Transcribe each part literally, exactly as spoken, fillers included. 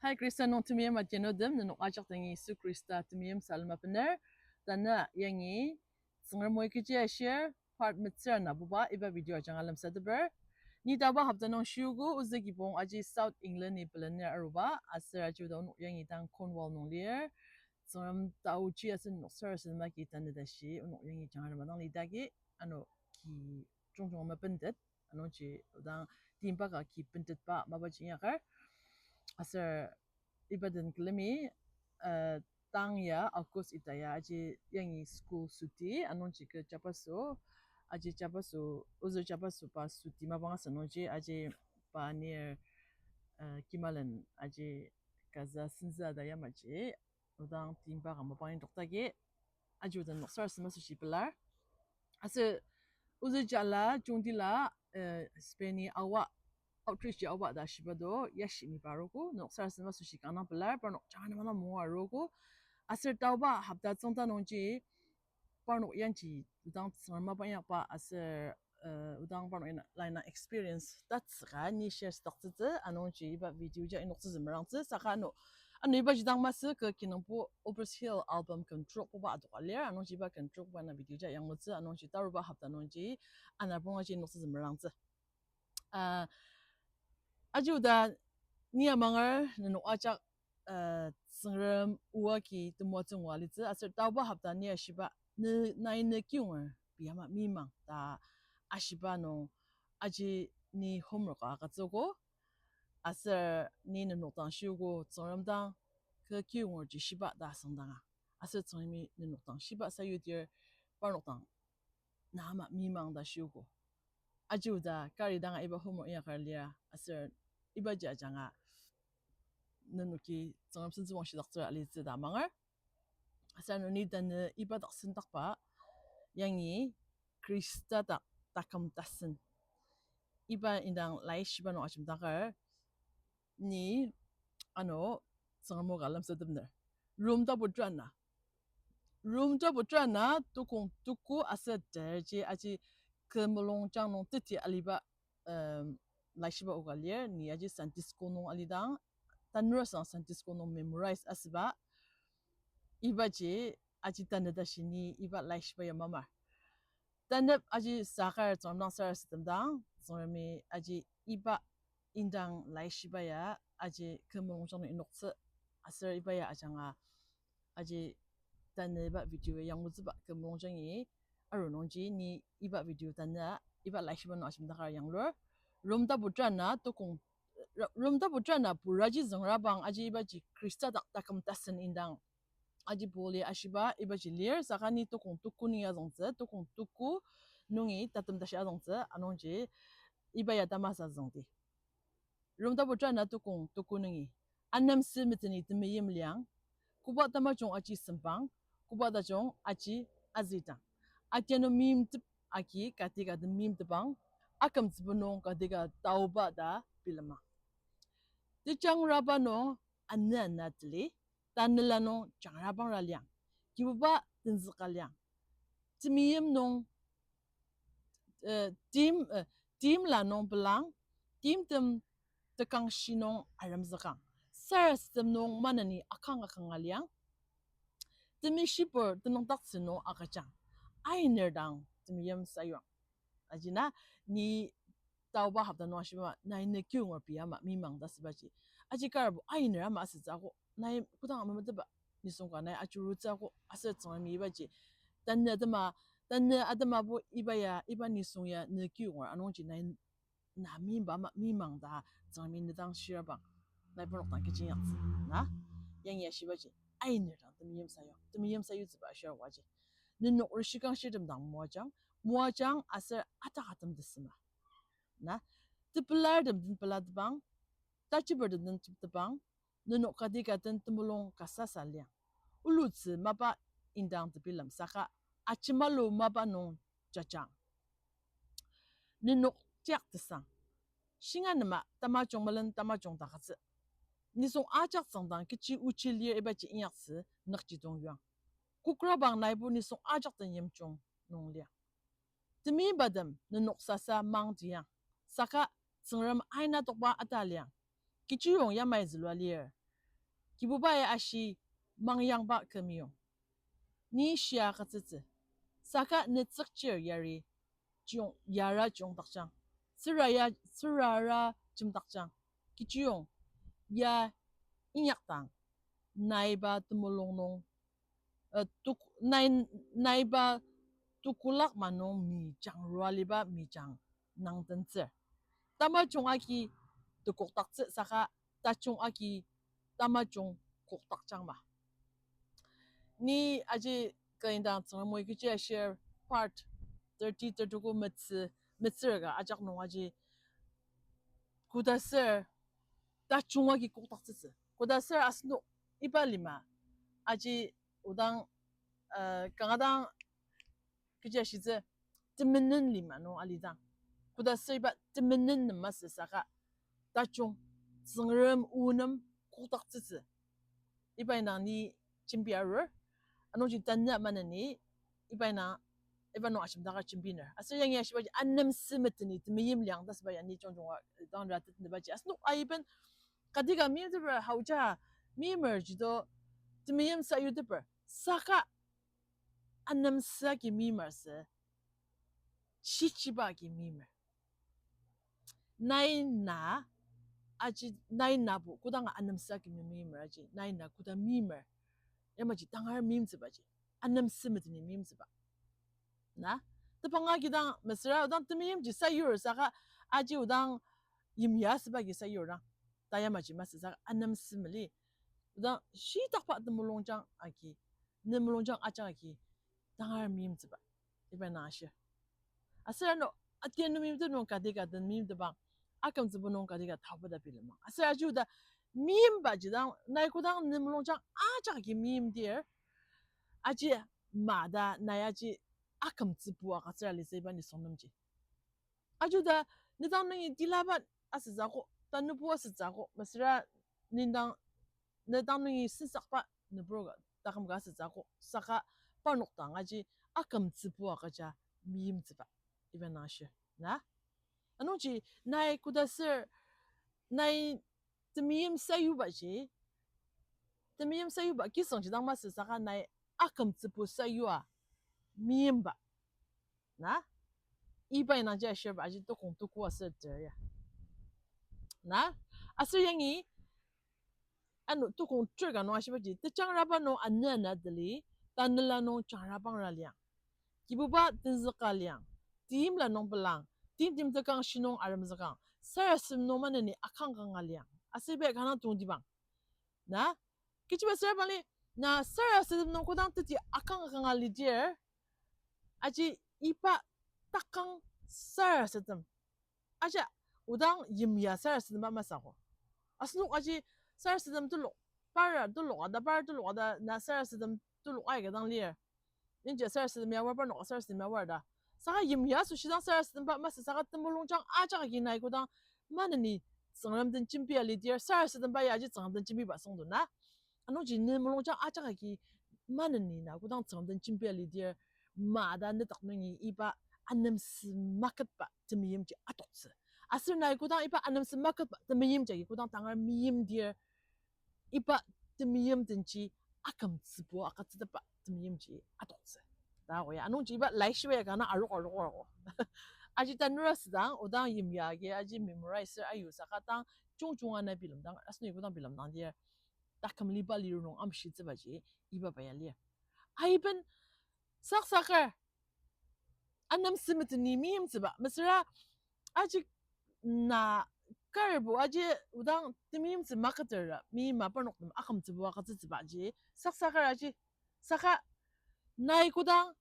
Hi, Khrista nung temeim atianutem, nenok ajak dangi Yisu Khrista temeim salem abener. Tanü yangi Tsüngrem o kechi ashir, part metsür ana buba iba video ajanga lemsateper. Ni taba hopta nung shiogo, ozü kibong aji South England-i pelaner aruba, aser aji oda onok yangi dang Cornwall nung lir. Tsüngrem taochi asen nok sarasadem agi tanü tashi onok yangi jangra madang lidagi, ano ki jungjung mabentet, anungji odang timba ka ki bentetba mapaji inyaker. Aser iba den külemi, uh, tang ya August ita ya aji yangi school süti, anungji kü jabaso, aji jabaso, ozü jabaso pa süti mapang asü nungji aji pa nir, uh, kimalen aji kaza senzü ta yamaji, odang timba ka mapang indoktagi, aji oda nok sarasadem asoshi pelar. Aser ozü jala jungtila, uh, Spain-i awa, outreach ji awa ta shiba do, yashi mipa arogo, nok sarasadem asoshi kanga pelar, parnok jangra madang mungu arogo. Aser taoba hopta tsüngda nungji, parnok yangji, odang Tsüngrem mapa inyakba, aser, uh, odang parnok ina laina experience tatsüka ni share südaktsütsü, anungji iba video ja inoktsütsü merangtsü, saka ano, ano ibaji dang masü kü kinungpo Oprah's Hill album küm trok buba adoka lir, anungji iba küm trok buba na video ja yanglutsü, anungji taruba hopta nungji, ana pungaji inoktsütsü merangtsü. Ah, aji oda ni amanger nenok ajak, uh, Tsüngrem o agi temoatsü ngua litsü, aser taoba hopta ni ashiba, ne, nai ne kiyonger pei ama mimang ta ashiba nung aji ni homework agütsüogo, aser ni nenok dang shiogo Tsüngrem dang kü kiyonger ji shiba ta asüngdanga. Aser Tsüngremi nenok dang shiba sayudir parnok dang na ama mimang ta shiogo. Aji oda kari danga iba homework inyakar lir aser ibaji ajanga nenoki Tsüngrem sentsüwangshidaktsür alitsü ta amanger. Aser ano ni tanü iba dak sendakba yangi Khrista dak taküm tasen. Iba indang laishiba nung ajemdaker ni ano Tsüngrem o ka lemsatepner. Rom tapu tera ana. Rom tapu tera ana tukong tuku aser terji aji kü mulungjang nung teti aliba, um, laishiba o ka lir, ni aji Sunday school nung alidang, tanurasang Sunday school nung memorize asüba, ibaji aji tanü tashi ni iba laishiba ya mamar. Tanep aji sakar Tsüngrem dang sarasademdang, Tsüngremi aji iba indang laishiba ya aji kü mulungjang nung inoktsü, aser iba ya ajanga aji tanü iba video ya yanglutsüba kü mulungjangi aru nungji ni iba video tanü iba laishiba nung ajemdaker yanglur. Rom tapu tera ana tukong, Rom tapu tera ana puraji züngrabang aji ibaji Khrista dak taküm tasen indang aji Paul-i ashiba ibaji lir, saka ni tukong tuku nungi azüngtsü, tukong tuku nungi tatem tashi azüngtsü, anungji iba ya tamasa züngdi. Rom tapu tera ana tukong tuku nungi, anemsü meteni temeim liang, koba tamajung aji sempang, koba tajung aji azüdang. Atianu meimtep agi kati ka den meimtepang, akümtsüba nung kati ka taoba ta bilemang. Tejangraba nung anü ana teli, tanela nung jangrabangra liang, Kibuba tenzüka liang. Temeim nung, eh, tim, eh, timla nung pelang, timtem tekangshi nung aremzükang. Sarasadem nung maneni akang akanga liang. Temeshibur tenüngdaktsü nung agüjang. Ainer dang temeim sayuang. Ajina, ni taoba hopta nung ashiba, nai ne kiyonger pei ama mimang ta asübaji. Aji karbo ainer ama asütsü ako, nai kodang ama meteba nisung ka nai ajurutsü ako, aser Tsüngremi ibaji tanü atema, tanü atemabo iba ya, iba nisung ya ne kiyonger anungji nai na mimba ama mimang ta Tsüngremi ne dang shirabang, nai parnok dang kechi inyaktsü na. Yangi ashibaji, ainer dang temeim sayuang, temeim sayutsüba ashir waji. Nenok rishikang shirtem dang moajang, moajang aser atakatem tesema na. Tepelartem den pelatepang, tachipertem den teptepang, nenok kati ka den temulung kasasa liang. Olutsü mapa indang tebilem saka achimalu mapa nung jajang. Nenok tiak tesang. Shinga nema tamajung melen tamajung takütsü. Nisung ajak tsüngdang kechi ochi lir ibaji inyaktsü nükjidong yuang. Kokrabang naibo nisung ajak den yimjung nung liang. Temeibatem nenok sasa mangtiang, saka Tsüngrem aina tokba ata liang. Kechiyong yamai zülua lir. Kibubai ashi mangyangba kü meyong. Ni shia agütsütsü. Saka netsükchir yari jiyong, yara jiyongdakjang. Tsüraya, tsürara jimdakjang. Kechiyong ya inyakdang naiba temulung nung, eh, tuk-, nai, naiba tukulak manung mijang rualiba mijang nangtentsür. Tamajung agi tekokdaktsü saka tajung agi tamajung kokdakjangma. Ni aji kü indang Tsüngrem o kechi ashir part thirty, thirty-two metsü, metsür ka ajak nung aji kodaser tajung agi kokdaktsütsü. Kodaser asenok iba lima aji odang, eh, kanga dang kechi ashitsü temenen lima nung alidang. Kodaser iba temenen nem masü saka tajung Tsüngrem o nem kokdaktsütsü. Iba indang ni jembi arur. Anungji tanü maneni iba indang, iba nung ajemdaka jembiner. Aser yangi ashibaji anemsü meteni temeim liang ta süba ya ni jongjong a dang ratet nebaji. Asenok aiben kadika meimteper haoja meimer jido temeim sayuteper. Saka anemsü agi meimer sü, shichiba agi meimer. Nai na, aji, nai nabo kodanga anemsü agi meimer aji, nai na koda meimer. Yamaji tangar meimtsübaji. Anemsü meteni meimtsüba. Na? Tepang agi dang mesüra odang temeimji sayur saka aji odang yimya süba agi sayur dang. Ta yamaji masü saka anemsü mali. Odang shitakba temulungjang agi, ne mulungjang ajak agi, tangar meimtsüba. Iba na ashi. Aser ano, atianu meimtsü nung kadika den meimtebang, akümtsübu nung kadika taoba ta bilemang. Aser aji oda meimbaji dang, nai kodang ne mulungjang ajak agi meimdir, aji mada nai aji akümtsübu agütsüra litsü iba nisung nemji. Aji oda, ne dang nungi tilabat asütsü akok, tanubu asütsü akok, mesüra nendang, ne dang nungi sensakba nübur ka, taküm ka asütsü akok, saka parnok dang aji akümtsübu agüja meimtsüba. Iba na ashi, na? Anungji, nai kodaser, nai temeim sayubaji, temeim sayuba kisüngji dang masü saka nai akümtsübu sayua meimba. Na? Iba indangji ashirba aji tukong tuku aser ter ya. Na? Aser yangi, ano tukong ter ka nung ashibaji, tejangraba nung anü ana tali, tanela nung jangrabangra liang. Kibuba tenzüka liang, timla nung pelang, timtem tekang shinung aremzükang, sarasadem nung maneni akang kanga liang. Aser iba kanga tongtibang. Na? Kechiba sürabangli, na sarasadem nung kodang teti akang kanga lidir, aji iba takang sarasadem. Aji odang yimya sarasademba masü ko. Asenok aji sarasadem telok, par telok ada, par telok ada, na sarasadem telok aika dang lir. Yimji sarasadem ya war, parnok sarasadem ya war ta. Saka yimya asoshi dang sarasademba masü saka temulungjang ajak agi nai kodang maneni Tsüngrem den jembia lidir, sarasademba ya aji Tsüngrem den jembiba süngdo na. Anungji ne mulungjang ajak agi maneni na kodang Tsüngrem den jembia lidir, mada nedak nungi iba anemsü maketba temeimji atoktsü. Aser nai kodang iba anemsü maketba temeimji agi kodang tangar meimdir, iba temeim denji akümtsübu agütsütepba temeimji atoktsü. Ta ko ya, anungji iba laishiba ya kanga arok arok arok. Aji tanura südang, odang yimya agi aji memorize ayu saka dang, jungjunga na bilemdang, asenok kodang bilemdang dir, taküm liba liru nung amshitsübaji, iba ba ya lir. Aiben, saksaker, anemsü meteni meimtsüba, mesüra aji na karbo aji odang temeimtsü maketer ta, meima parnok nem akümtsübu agütsütsübaji, saksaker aji, saka nai kodang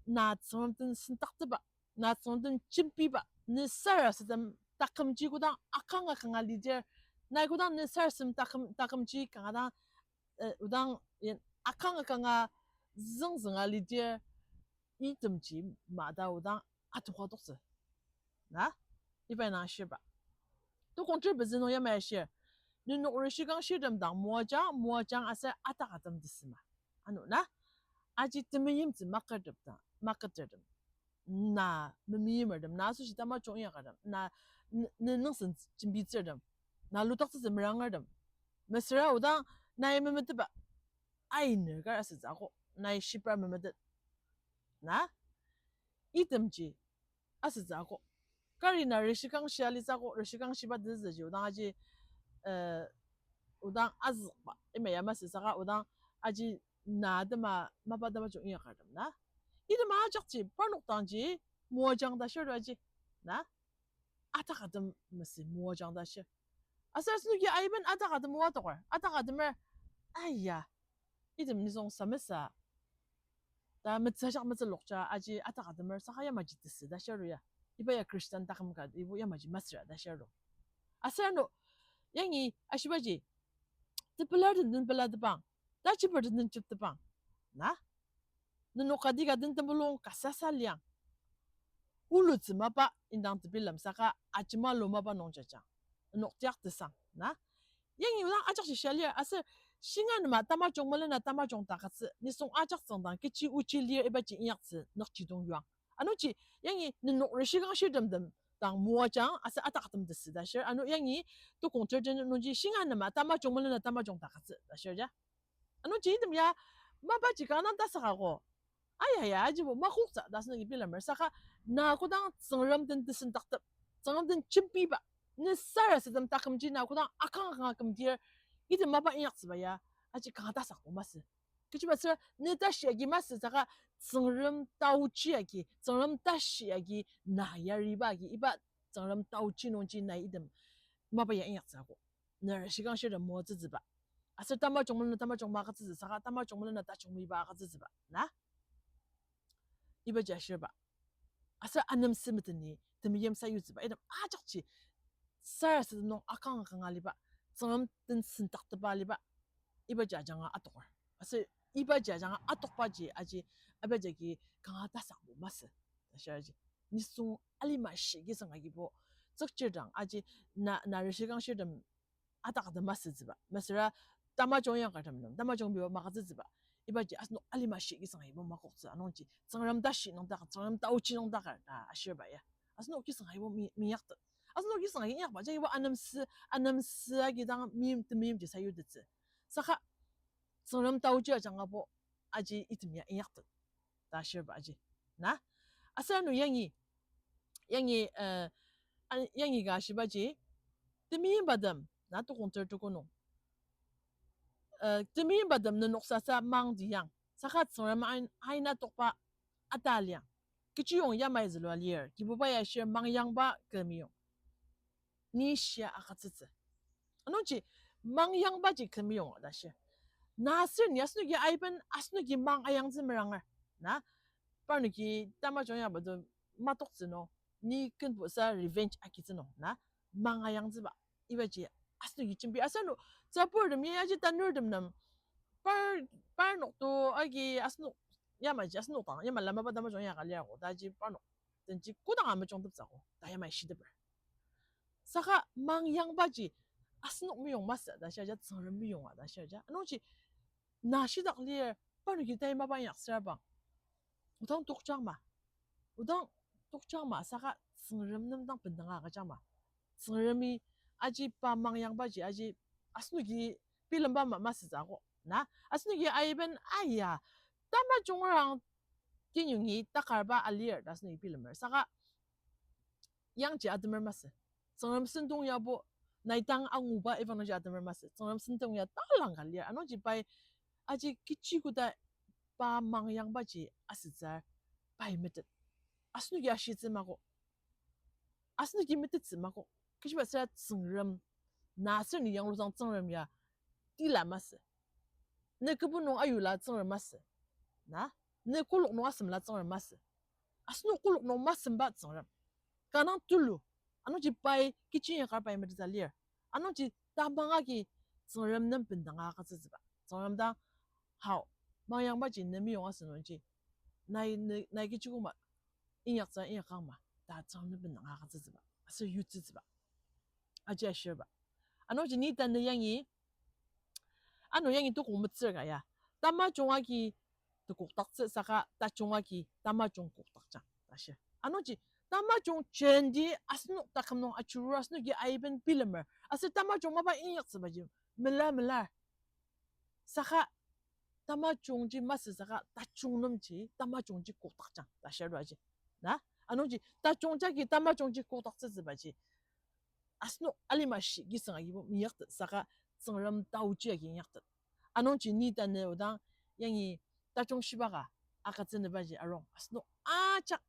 na Tsüngrem den sendakteba, na Tsüngrem den jembiba, ne sarasadem takümji kodang akang akanga lidir, nai kodang ne sarasadem taküm, takümji kanga dang, eh, odang, yen, akang akanga züngzünga lidir, itemji mada odang atoka toktsü. Na? Iba indang ashirba. Tukong ter pezü nung yamai ashir. Nenok rishikang shirtem dang moajang, moajang aser atakatem tesüma. Ano na? Aji temeimtsü maketertem, maketertem, na memeimertem, na asoshi tamajung inyakatem, na, n-, ne nüngseng jembitsürtem, na ludaktsütsü merangertem, mesüra odang nai memetetba, ainer kar asütsü akok, nai shipra memetet. Na? Itemji asütsü akok. Kari na reshikangshi alitsü akok, reshikangshi ba tezüji, odang aji, eh, odang azükba, ima ya masü saka, odang aji na tema mapa tamajung inyakertem na. Item ajakji, parnok dangji, moajang ta shir aji. Na? Atakatem masü moajang ta shir. Aser asenoki aiben atakatem oa tokar. Atakatemer, aya, item nisung samesa ta metsü ajak metsü lokja aji atakatemer saka yamaji tesü ta shir ya. Iba ya Christian taküm ka, ibo yamaji masüra ta shir. Aser ano, yangi ashibaji, tepelar den den pelatepang, tachiper den den chiptepang. Na? Nenok kati ka den temulung kasasa liang. Ulutsü mapa indang tebilem saka ajemalu mapa nung jajang. Nenok tiak tesang, na? Yangi odang ajakji shia lir, aser shinga nema tamajung melena tamajung takütsü, nisung ajak tsüngdang kechi ochi lir ibaji inyaktsü nükjidong yuang. Anungji, yangi nenok reshikangshirtem tem dang moajang, aser atakatem tesü ta shir. Ano yangi tukong thirteen nungji shinga nema tamajung melena tamajung takütsü ta shir ja. Anungji item ya, mapaji kanga tasaka ko. Aya ya, ajibo makoktsü ta asenoki bilemer saka, na kodang Tsüngrem den tesendaktep, Tsüngrem den jembiba, ne sarasadem takümji na kodang akang akanga kümdir, item mapa inyaktsüba ya, aji kanga tasako masü. Kechiba tsüra ne tashi agi masü saka, Tsüngrem taochi agi, Tsüngrem tashi agi, na yariba agi, iba Tsüngrem taochi nungji nai item mapa ya inyaktsü ako. Ne reshikangshirtem moatsütsüba. Aser tamajung melena tamajung magütsütsü saka tamajung melena tajung miba agütsütsüba. Na? Ibaji ashirba. Aser anemsü meteni temeim sayutsüba. Item ajakji sarasadem nung akang akanga aliba, Tsüngrem den sendaktepa aliba, ibaji ajanga atokar. Aser ibaji ajanga atokbaji aji, ibaji agi kanga tasangbo masü ta shiraji. Nisung alima shiki sanga agibo, tsükchir dang aji, na, na reshikangshirtem atakatem masütsüba. Masüra tamajung yangkartem nem, tamajung biba magütsütsüba. Ibaji asenok alima shiki sanga agibo makoktsü anungji, Tsüngrem tashi nung takar, Tsüngrem taochi nung takar ta ashirba ya. Asenok kisanga agibo mi-, minyaktet. Asenok kisanga agi inyakba ja ibo anemsü, anemsü agi dang mim, temeimji sayutettsü. Saka Tsüngrem taochi ajanga bo aji item ya inyaktet ta ashirba aji. Na? Aser ano yangi, yangi, eh, a-, yangi ka ashibaji, temeimbatem, na tukong ter tuko nung. Eh, temeimbatem nenok sasa mangdi yang. Saka Tsüngrem ain-, aina tokba ata liang. Kechiyong yamai zülua lir, Kibuba ya shir mangyangba kü meyong. Ni shia agütsütsü. Anungji, mangyangbaji kü meyong ta shir. Na aser ni asenoki aiben, asenoki mang ayangtsü meranger. Na, parnoki tamajung yaba to matoktsü nung, ni kenbusa revenge agitsü nung, na, mang ayangtsüba. Ibaji, asenoki jembi, aser ano, tsüburtem, yaji tanurtem nem, par, parnok to agi asenok, yamaji asenok dang, yamai lama ba tamajung yaka lir ako, taji parnok denji kodang amajung teptsü ako, ta yamai shiteper. Saka mangyangbaji, asenok meyong masü ta shia ja, Tsüngrem meyong a ta shia ja. Anungji, na shidak lir, parnoki tai mapa inyaksüra bang. Odang tokjang ma. Odang tokjang ma, saka Tsüngrem nem dang bendanga agüjang ma. Tsüngremi aji pa mangyangbaji, aji asenoki bilemba ma masütsü ako. Na, asenoki aiben aya, tamajung rang kinyungi takarba alir ta asenoki bilemer. Saka yangji atemer masü. Tsüngrem sentong yabo, naidang anguba iba nungji atemer masü. Tsüngrem sentong ya talang ka lir. Anungji pai aji kechi koda pa mangyangbaji asütsür pai metet. Asenoki ashitsü mako. Asenoki metettsü mako. Kechiba süra Tsüngrem, na aser ni yangludang Tsüngrem ya tila masü. Ne kübok nung ayula Tsüngrem masü. Na? Ne kolok nung asemla Tsüngrem masü. Asenok kolok nung masemba Tsüngrem. Kanga tulu. Anungji pai kechi inyakar pai metettsü lir. Anungji tamang agi Tsüngrem nem bendanga agütsütsüba. Tsüngrem dang, hao, mangyangbaji ne meyong asü nungji, nai, ne, nai kechi koma inyaktsü inyakang ma, ta Tsüngrem nem bendanga agütsütsüba, aser yutsütsüba. Aji ashirba. Anungji ni tanü yangi, ano yangi tukong metsür ka ya, tamajung agi tekokdaktsü saka tajung agi tamajung kokdakjang ta shir. Anungji tamajung jendi asenok taküm nung achurur, asenoki aiben bilemer. Aser tamajung mapa inyaktsübaji mela melar. Saka tamajungji masü saka tajung nemji tamajungji kokdakjang ta shirji. Na, anungji tajung jagi tamajungji kokdaktsütsübaji asenok alima shi kisüng agibo meyaktet saka Tsüngrem taoji agi inyaktet. Anungji ni tanü odang yangi tajung shiba ka agütsübaji arung asenok ajak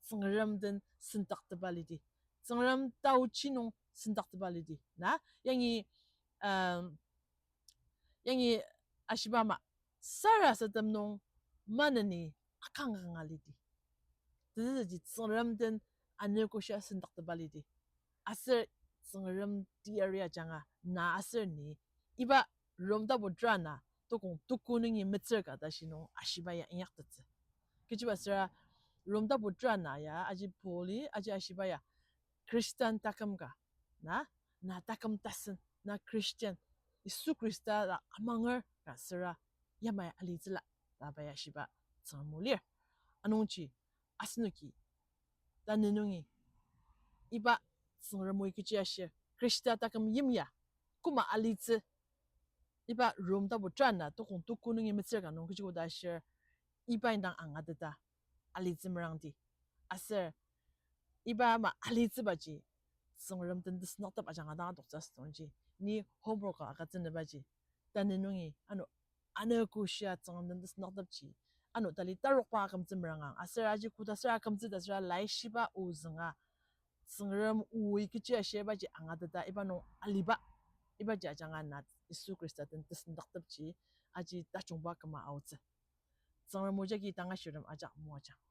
Tsüngrem den sendaktepa lidi. Tsüngrem taoji nung sendaktepa lidi. Na, yangi, um, yangi ashiba ama, sarasadem nung maneni akangkanga lidi. Tezüji Tsüngrem den anogoshia sendaktepa lidi. Aser Tsüngrem teyari ajanga na aser ni, iba Rom tapu tera ana tokong tuku nungi metsür ka ta shi nung ashiba ya inyaktettsü. Kechiba süra Rom tapu tera ana ya aji Pauli aji ashiba ya Khristan taküm ka, na, na taküm tasen, na Christian, Yisu Khrista ta amanger ka süra yamai alitsüla ta pai ashiba Tsüngrem o lir. Anungji asenoki tanü nungi iba Tsüngrem o kechi ashir, Khrista taküm yimya koma alitsü, iba Rom tapu tera ana tokong tuku nungi metsür ka nung kechi koda ashir, iba indang angateta alitsü merangdi. Aser iba ama alitsübaji Tsüngrem den tesendaktepa ajanga dang adoktsü asüngji, ni homework ka agütsübaji, tanü nungi ano anogoshia Tsüngrem den tesendaktepji, ano tali tarokba akümtsü merangang aser aji koda süra akümtsü ta süra laishiba o zünga Tsüngrem o kechi ashirbaji angateta iba nung aliba, ibaji ajanga na Yisu Khrista den tesendaktepji aji tajungba küma aotsü. Tsüngrem o jagi tanga shirtem ajak moajang.